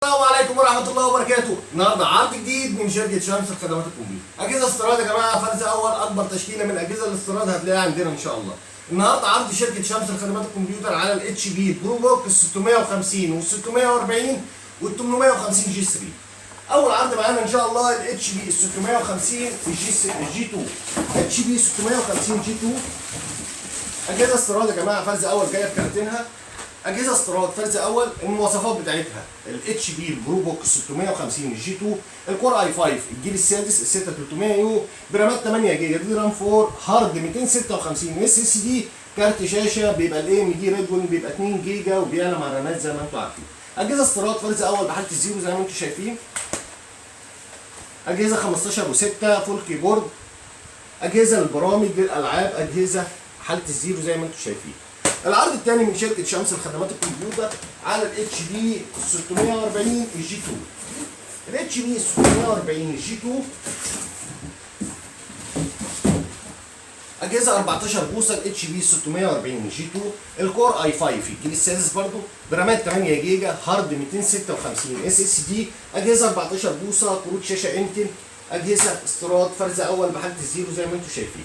السلام عليكم ورحمة الله وبركاته. النهارده عرض جديد من شركة شمس لخدمات الكمبيوتر. أجهزة استيراد يا جماعة، فرز أول، أكبر تشكيلة من أجهزة الاستيراد هتلاقيها عندنا إن شاء الله. النهارده عرض شركة شمس لخدمات الكمبيوتر على ال HP ProBook 650 وال 640 وال 850 G3. أول عرض معانا إن شاء الله ال HP 650 G2، HP 650 G2، أجهزة استيراد يا جماعة، فرز أول، جاية بكراتينها. اجهزة استيراد فرز اول، المواصفات بتاعتها ال HP ال ProBook 650 G2، ال Core i5 الجيل السادس 6300 U، برامات 8 جيجا DDR 4، hard 256 SSD، كارت شاشة بيبقى ال AMD Radeon بيبقى 2 جيجا وبيعلى مع الرامات زي ما انتم عارفين. اجهزة استيراد فرز اول بحاله ال zero زي ما انتم شايفين. اجهزة 15 و6 full keyboard، اجهزة للبرامج، للالعاب، اجهزة حاله ال zero زي ما انتم شايفين. العرض الثاني من شركة شمس لخدمات الكمبيوتر على ال HP 640 G2. ال HP 640 G2، اجهزة 14 بوصه، ال HP 640 G2، ال Core i5 الجيل السادس برضو، برامات 8 جيجا، hard 256 SSD، اجهزة 14 بوصه، كروت شاشة Intel، اجهزة استيراد فرز اول بحاله ال zero زي ما انتم شايفين.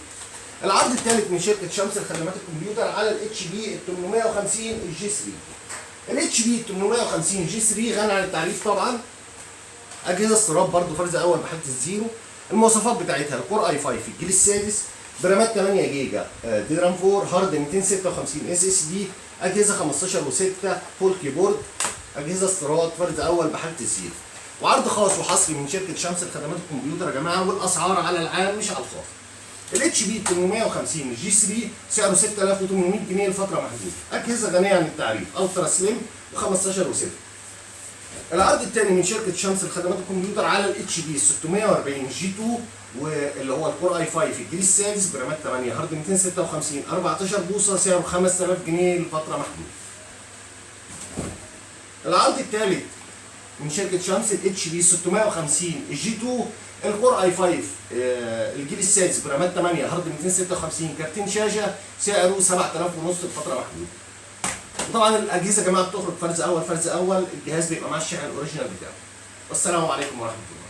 العرض الثالث من شركة شمس لخدمات الكمبيوتر على ال HP 850 G3. ال HP 850 G3 غني عن التعريف طبعا. اجهزة استيراد برضو فرز اول بحاله ال zero. المواصفات بتاعتها ال Core i5 الجيل السادس، برامات 8 جيجا DDR 4، hard 256 SSD، اجهزة 15 و6 full keyboard، اجهزة استيراد فرز اول بحاله ال zero. وعرض خاص وحصري من شركة شمس لخدمات الكمبيوتر يا جماعه، والاسعار على العام مش على الخاص. ال HP 850 G3 سعره 6800 جنيه لفترة محدوده. اجهزة غنية عن التعريف، ultra slim و15 و6. العرض الثاني من شركة شمس لخدمات الكمبيوتر على ال HP 640 G2، واللي هو ال Core i5 الجيل السادس، برامات 8، hard 256، 14 بوصه، سعره 5000 جنيه لفترة محدوده. العرض الثالث من شركة شمس، ال HP 650 G2، ال Core i5 الجيل السادس، برامات 8، hard 256، كارتين شاشه، سعره 7000 ونص لفترة محدوده. وطبعا الاجهزة يا جماعة بتخرج فرز اول فرز اول، الجهاز بيبقى معاه الشاحن ال original بتاعه. والسلام عليكم ورحمة الله.